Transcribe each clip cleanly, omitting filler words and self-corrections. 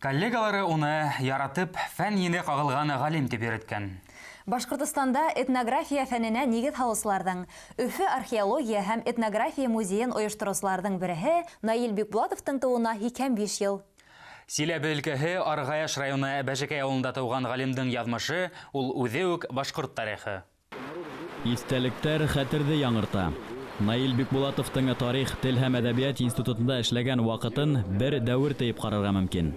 Коллегалары уны яратып, фән ене ҡағылған ғалим тип йөрөткән. Башҡортостанда этнография фәненә нигеҙ һалыусыларҙың, Өфө археология һәм этнография музейын ойоштороусыларҙың береһе Наил Бикбулатовтың тыуыуына 85 йыл. Силәбе өлкәһе Арғаяш районы Бәжәкәй ауылында тыуған ғалимдың яҙмышы ул үҙе үк башҡорт тарихы. Иҫтәлектәр хәтерҙе яңырта. Наил Бикбулатовтың тарих, тел һәм әҙәбиәт институтында эшләгән ваҡытын бер дәүер тейеп ҡарарға мөмкин.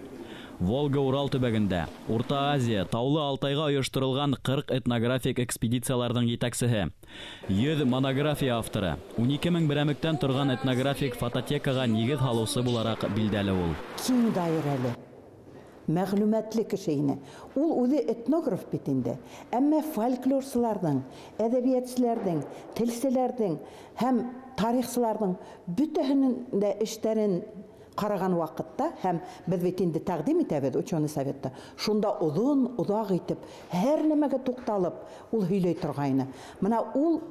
Волга-Урал төбәгендә, Урта Азия, Таулы Алтайға ойошторолған 40 этнографик экспедицияларҙың етәксеһе, 100 монография авторы, 12 мең берәмектән торған этнографик фототекаға нигеҙ һалыусы булараҡ билдәле ул. Киң даирәле, мәғлүмәтле кеше ине. Ул үҙе этнограф бит инде. Әммә фольклорсыларҙың, әҙәбиәтселәрҙең, телселәрҙең һәм тарихсыларҙың бөтәһенең дә эштәрен ҡараған ваҡытта, һәм беҙ бит инде тәҡдим итәбеҙ ученый советта, шунда оҙон, оҙаҡ итеп, һәр нәмәгә туҡталып, ул һөйләй торғайны. Мына ул,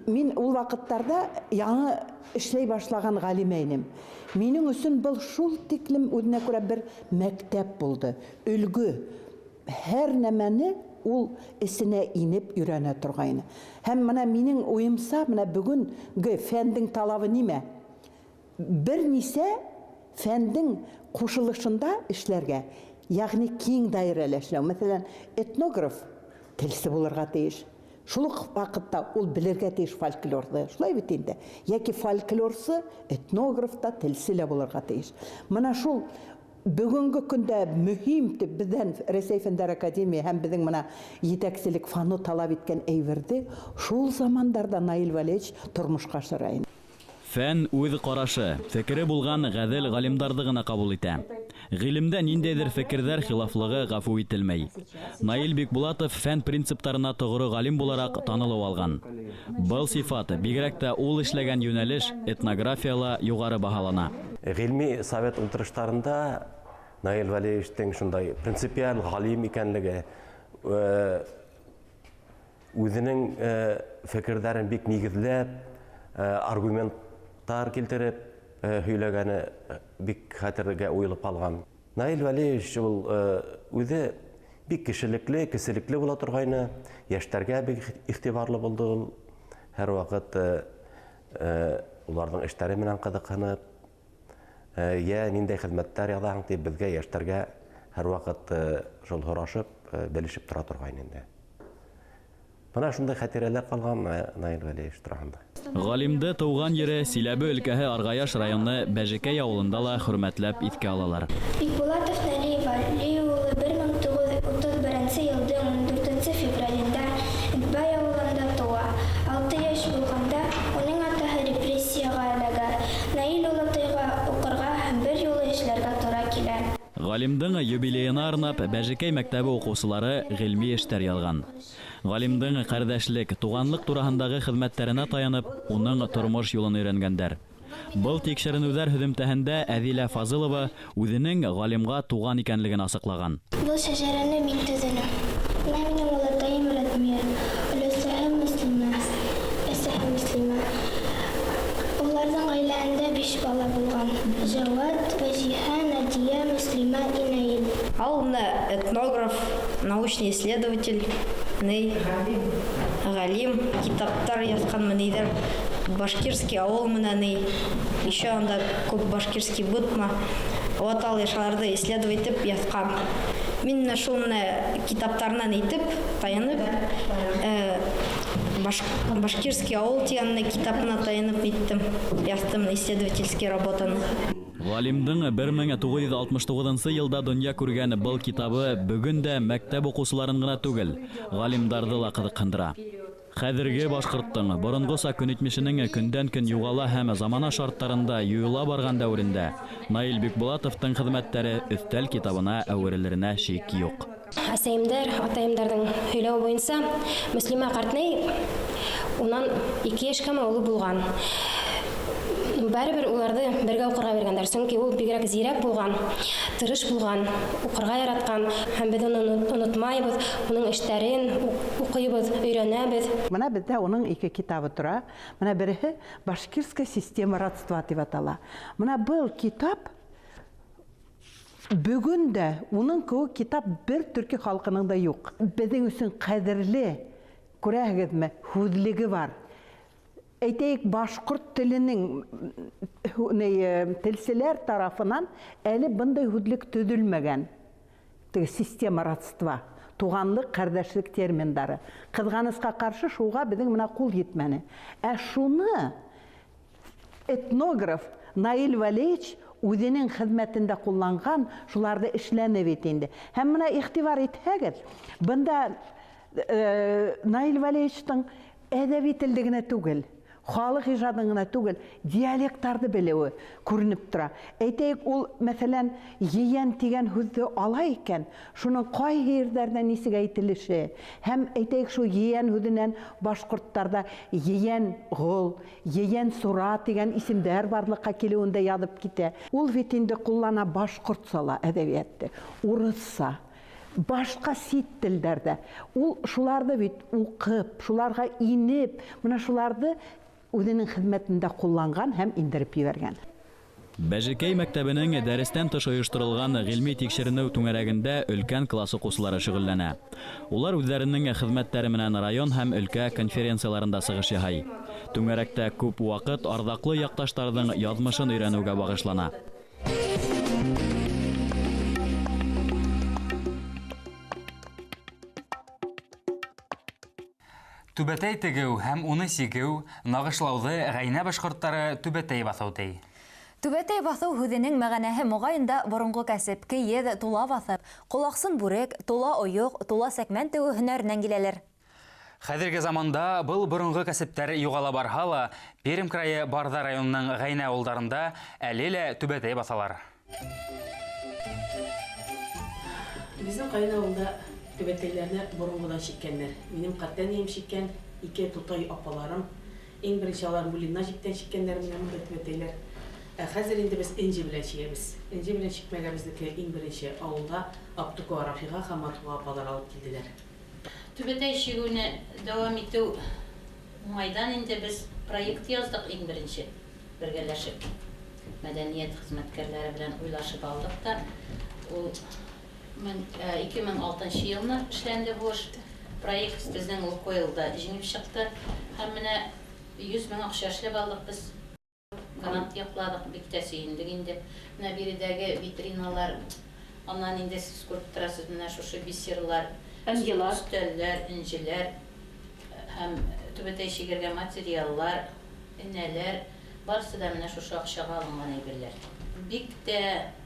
мин ул ваҡыттарҙа яңы эшләй башлаған ғалимә инем. Минең өсөн был шул тиклем үҙенә күрә бер мәктәп булды, өлгө. Һәр нәмәне ул эсенә инеп өйрәнә торғайны. Һәм мына минең уйымса, мына бөгөнгө фәндең талабы нимә? Бер нисә фәндең ҡушылышында эшләргә, йәғни киң даирәлә эшләү. Мәҫәлән, этнограф телсе булырға тейеш. Шул уҡ ваҡытта ул белергә тейеш фольклорҙы. Шулай бит инде. Йәки фольклорсы этнограф та, телсе лә булырға тейеш. Мына шул бөгөнгө көндә мөһим тип беҙҙән Рәсәй Фәндәр Академия һәм беҙҙең мына етәкселек фаны талап иткән әйберҙе шул замандарҙа Наил Вәлиевич тормошҡа ашыра ине. Фән үҙ ҡарашы, фекере булған ғәҙел ғалимдарҙы ғына ҡабул итә. Ғилемдә ниндәйҙер фекерҙәр хилафлығы ғәфү ителмәй. Наил Бикбулатов фән принциптарына тоғро ғалим булараҡ танылыу алған. Был сифат бигерәк тә ул эшләгән йүнәлеш этнографияла юғары баһалана. Ғилми совет ултырыштарында Наил Вәлиевичтең шундай принципиаль ғалим икәнлеге, үҙенең фекерҙәрен бик нигеҙләп, аргумент тар килтереп һөйләгәне бик хәтергә уйылып ҡалған. Наил Вәлиевич ул үҙе бик кешелекле, кеселекле була торғайны, йәштәргә бик иғтибарлы булды ул. Һәр ваҡыт уларҙың эштәре менән ҡыҙыҡһынып, йә ниндәй хеҙмәттәр яҙаһың тип беҙгә, йәштәргә һәр ваҡыт шул һорашып, белешеп тора торғайны инде. Бына шундай хәтирәләр ҡалған Наил Вәлиевич тураһында. Ғалимды тыуған ере Силәбе өлкәһе Арғаяш районы Бәжекәй ауылында ла хөрмәтләп иҫкә алалар. Бикбулатов Наил Вәли улы 1931 йылдың 14 февралендә Итбай ауылында тыуа. 6 йәш булғанда уның атаһы репрессияға эләгә. Наил олатайға уҡырға һәм бер юлы эшләргә тура килә. Ғалимдың юбилейына арнап Бәжекәй мәктәбе уҡыусылары ғилми эштәр яҙған. Ғалимдың ҡәрҙәшлек, туғанлыҡ тураһындағы хеҙмәттәренә таянып, уның тормош юлын өйрәнгәндәр. Был тикшеренеүҙәр һөҙөмтәһендә Әҙилә Фазылова үҙенең ғалимға туған икәнлеген асыҡлаған. Был шәжәрәне мин төҙөнөм. Бына минең олатайым Радмир, өләсәһем Мөслимә, әсәһем Мөслимә. Уларҙың ғаиләһендә 5 бала булған. Жауат, Вәжиһә, Надия, Мөслимә, Инаил. Ал мына этнограф, научный исследователь, ней, ғалим, китаптар яҙған мынейҙәр, башкирский ауыл мына ней, еще анда күп башкирский бытма, отал яшаларҙы исследовать итеп яҙған. Мин менә шул менә китаптарынан итеп, таянып, башкирский ауыл тигән менә китабына таянып иттем, яҙҙым исследовательский работаны. Ғалимдың 1969 йылда донъя күргән был китабы бөгөн дә мәктәп уҡыусыларын ғына түгел, ғалимдарҙы ла ҡыҙыҡһындыра. Хәҙерге башҡорттоң боронғоса көнитмешенең көндән-көн юғала һәм замана шарттарында юйыла барған дәүерендә Наил Бикбулатовтың хеҙмәттәре өҫтәл китабына әүерелеренә шик юҡ. Әсәйемдәр, атайымдарҙың һөйләүе буйынса Мөслимә ҡартнәй унан 2 йәшкә оло булған. Барыбер уларҙы бергә уҡырға биргәндәр, сөнки ул бигерәк зирәк булған, тырыш булған, уҡырға яратҡан, һәм беҙ уны онотмайбыҙ, уның эштәрен уҡыйбыҙ, өйрәнәбеҙ. Бына беҙҙә уның 2 китабы тора. Бына береһе Башкирская система родства тип атала. Бына был китап Бөгөн дә уның кеүек китап бер төрки халҡының да юҡ. Беҙҙең өсөн ҡәҙерле, күрәһегеҙме, һүҙлеге бар. Әйтәйек, башҡорт теленең телселәр тарафынан әле бындай һүҙлек төҙөлмәгән. Теге система родства, туғанлыҡ, ҡәрҙәшлек терминдары. Ҡыҙғанысҡа ҡаршы шуға беҙҙең менән ҡул етмәне. Ә шуны этнограф Наил Вәлиевич үҙенең хеҙмәтендә ҡулланған, шуларҙы эшләне бит инде. Һәм бына иғтибар итһәгеҙ, бында Наил Вәлиевичтың әҙәби телде генә түгел, халыҡ ижадын ғына түгел, диалекттарҙы белеүе күренеп тора. Әйтәйек, ул, мәҫәлән, ейән тигән һүҙҙе ала икән, шуның ҡайһы ерҙәрҙә нисек әйтелеше, һәм әйтәйек, шул ейән һүҙенән башҡорттарҙа ейән ғол, ейән сура тигән исемдәр барлыҡҡа килеүен дә яҙып китә. Ул бит инде ҡуллана башҡортса ла әҙәбиәтте, урыҫса, башҡа сит телдәрҙә. Ул шуларҙы бит уҡып, шуларға инеп, бына шуларҙы үҙенең хеҙмәтендә ҡулланған һәм индереп ебәргән. Бәжекәй мәктәбенең дәрестән тыш ойошторолған ғилми тикшеренеү түңәрәгендә өлкән класс уҡыусылары шөғөлләнә. Улар үҙҙәренең хеҙмәттәре менән район һәм өлкә конференцияларында сығыш яһай. Түңәрәктә күп ваҡыт арҙаҡлы яҡташтарҙың яҙмышын өйрәнеүгә бағышлана. Түбәтәй тегеү һәм уны сигеү, нағышлауҙы ғәйнә башҡорттары түбәтәй баҫыу ти. Түбәтәй баҫыу һүҙенең мәғәнәһе моғайында боронғо кәсеп, кейеҙ, тула баҫып, ҡолаҡсын бүрек, тула ойоҡ, тула сәкмән тегеү һөнәренән киләлер. Хәҙерге заманда был боронғо кәсептәр юғала барһа ла, Пермь крайы Барҙа районының ғәйнә ауылдарында әле лә түбәтәй баҫалар. Беҙҙең ғәйнә ауылда түбәтәйләрне боронғодан сиккәндәр. Минең ҡартәнейем сиккән, ике тутай апаларым. Иң беренсе алар мулина җиптән сиккәндәр менән монда түбәтәйләр. Ә хәзер инде без энҗе белән чигәбез. Энҗе белән чикмәгә безнеке иң беренче авылда Аптукова Рафиға һәм Матуға апалар алып килделәр. Түбәтәй чигеүне дәвам итеү уңайдан инде без проект яздыҡ иң беренче бергәләшеп. Мәдәниәт хеҙмәткәрләре белән уйлашып алдыҡ та, ул 2006 йылны эшләнде бу эш. Проект безнең Лукойлда җиңеп чыкты. Һәм менә 100 мең акча эшләп алдык без. Грант яҡладыҡ, бик тә сөйөндек инде. Менә биредәге витриналар, аннан инде сез күреп торасыз, менә шушы бисерлар, ынҗылар, өстәлләр, энҗеләр һәм түбәтәй чигергә материаллар, энәләр, барысы да менә шушы акчага алынган әйберләр. Бик тә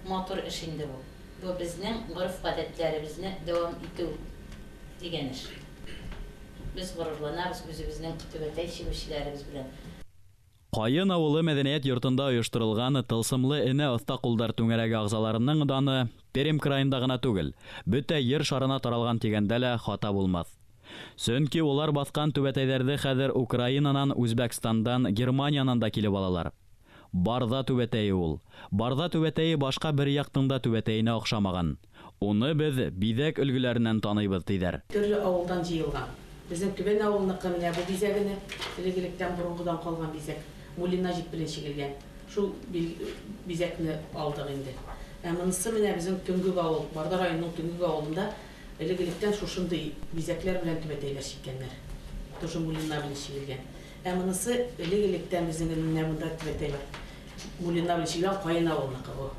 матур эш инде бу. Бу безнең гореф-гадәтләребезне дәвам итү дигән эш. Без горурланабыз үзебезнең түбәтәй чигүчеләребез белән. Ҡайын ауылы мәҙәниәт йортонда ойошторолған тылсымлы энә оҫта ҡулдар түңәрәге ағзаларының даны Пермь крайында ғына түгел, бөтә ер шарына таралған тигәндә лә хата булмаҫ. Сөнки улар баҫҡан түбәтәйҙәрҙе хәҙер Украинанан, Үзбәкстандан, Германиянан да килеп алалар. Барҙа түбәтәйе ул. Барҙа түбәтәйе башҡа бер яҡтың да түбәтәйенә оҡшамаған. Уны беҙ биҙәк өлгөләренән таныйбыҙ, тиҙәр. Төрлө ауылдан йыйылған. Беҙҙең Түбән ауылыныҡы менә был биҙәгене, элек-электән боронғодан ҡалған биҙәк. Мулина җип белән чигелгән. Шул бизәкне алдыҡ инде. Ә монысы менә безнең Төнгөк авыл, Барҙа районының Төнгөк авылында элек-электән шушындый бизәкләр белән түбәтәйләр чиккәннәр. Тоже мулина белән чигелгән. Ә монысы элек-электән безнең менә монда түбәтәй бар. Мулина белән чигелгән Ҡайын авылыныкы бу.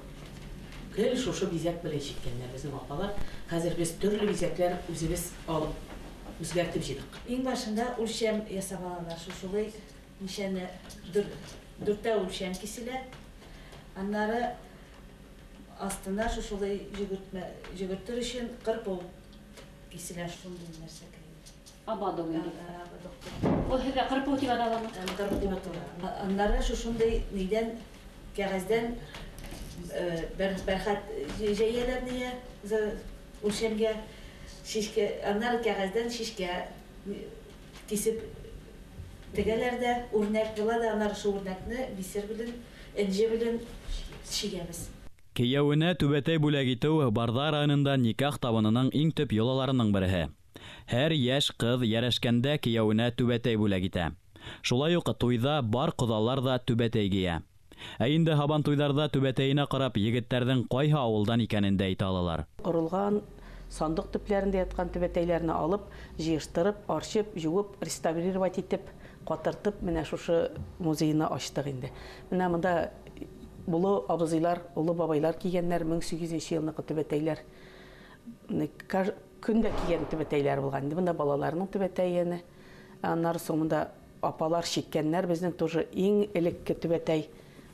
Гел шушы бизәк белән чиккәннәр безнең апалар. Хәзер без төрле бизәкләр үзебез алып үзгәртеп җыйдык. Иң башында үлчәм ясап алалар. Шушылай нишәне дүрттә үлчәм киселә. Аннары астына шушылай йөгертер өчен кырпу киселә, шундый нәрсә кирәк. Ободок инде. Ободок. Ул һеҙгә кырпу дип аталамы? Кырпу дип атала. Аннары шушындый нидән, кәгазьдән бәрхәт җәяләр нигә үлчәмгә шишкә, аннары кәгазьдән шишкә кисеп тегәләр дә үрнәк була да, аннары шул үрнәкне бисер белән, энҗе белән чигәбез. Кейәүенә түбәтәй бүләк итеү Барҙа районында никах табынының иң төп йолаларының береһе. Һәр йәш ҡыҙ йәрәшкәндә кейәүенә түбәтәй бүләк итә. Шулай уҡ туйҙа бар ҡоҙалар ҙа түбәтәй кейә. Ә инде һабантуйҙарҙа түбәтәйенә ҡарап егеттәрҙең ҡайһы ауылдан икәнен дә әйтә алалар. Ҡоролған сандыҡ төпләрендә ятҡан түбәтәйләрне алып, йыйыштырып, арчып, жыуып, реставрировать итеп, ҡатыртып, менә шушы музейны астыҡ инде. Менә мында оло абзыйлар, оло бабайлар кигәннәр 1800 йылныҡы түбәтәйләр. Көндә кигән түбәтәйләр булған. Инде бында балаларының түбәтәйе. Аннары соң монда апалар шиккәннәр, безнең тоже иң элекке түбәтәй.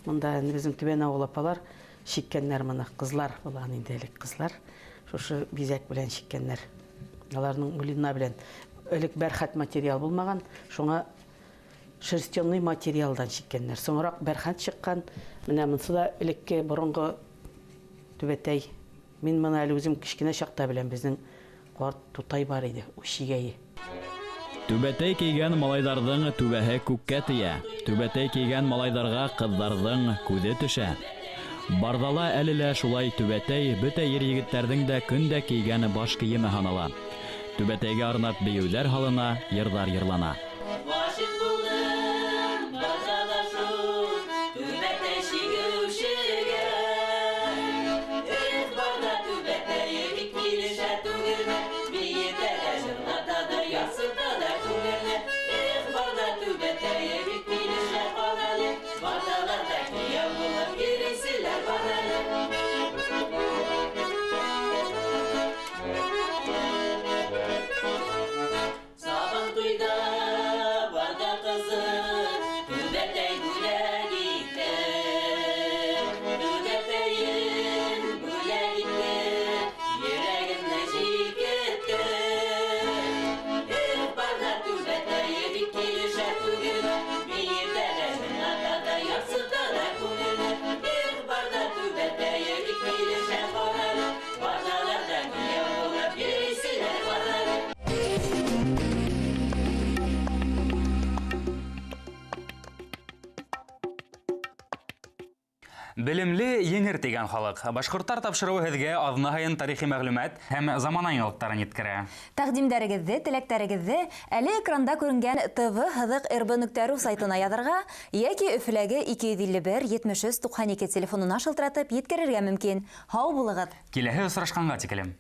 Монда безнең Түбән авыл апалар шиккәннәр моны, кызлар булган инде элек кызлар. Шушы бизәк белән шиккәннәр. Аларның мулина белән элек бәрхәт материал булмаган, шуңа шерстяной материалдан шиккәннәр. Соңрак бәрхәт чыккан. Менә монысы да элекке борынгы түбәтәй. Мин моны әле үзем кечкенә чакта беләм, безнең карт тутай бар иде, шигәе. Түбәтәй кейгән малайҙарҙың түбәһе күккә тейә. Түбәтәй кейгән малайҙарға ҡыҙҙарҙың күҙе төшә. Барҙала әле лә шулай түбәтәй бөтә ир егеттәрҙең дә көндә кейгән баш кейеме һанала. Түбәтәйгә арнап бейеүҙәр һалына, йырҙар йырлана. Белемле еңер тигән халыҡ. Башҡорттар тапшырыуы һеҙгә аҙна һайын тарихи мәғлүмәт һәм замана яңылыҡтарын еткерә. Тәҡдимдәрегеҙҙе, теләктәрегеҙҙе әле экранда күренгән tv.rb.ru сайтына яҙырға йәки Өфөләге 251 73 92 телефонына шылтыратып еткерергә мөмкин. Һау булығыҙ. Киләһе осрашҡанға тиклем.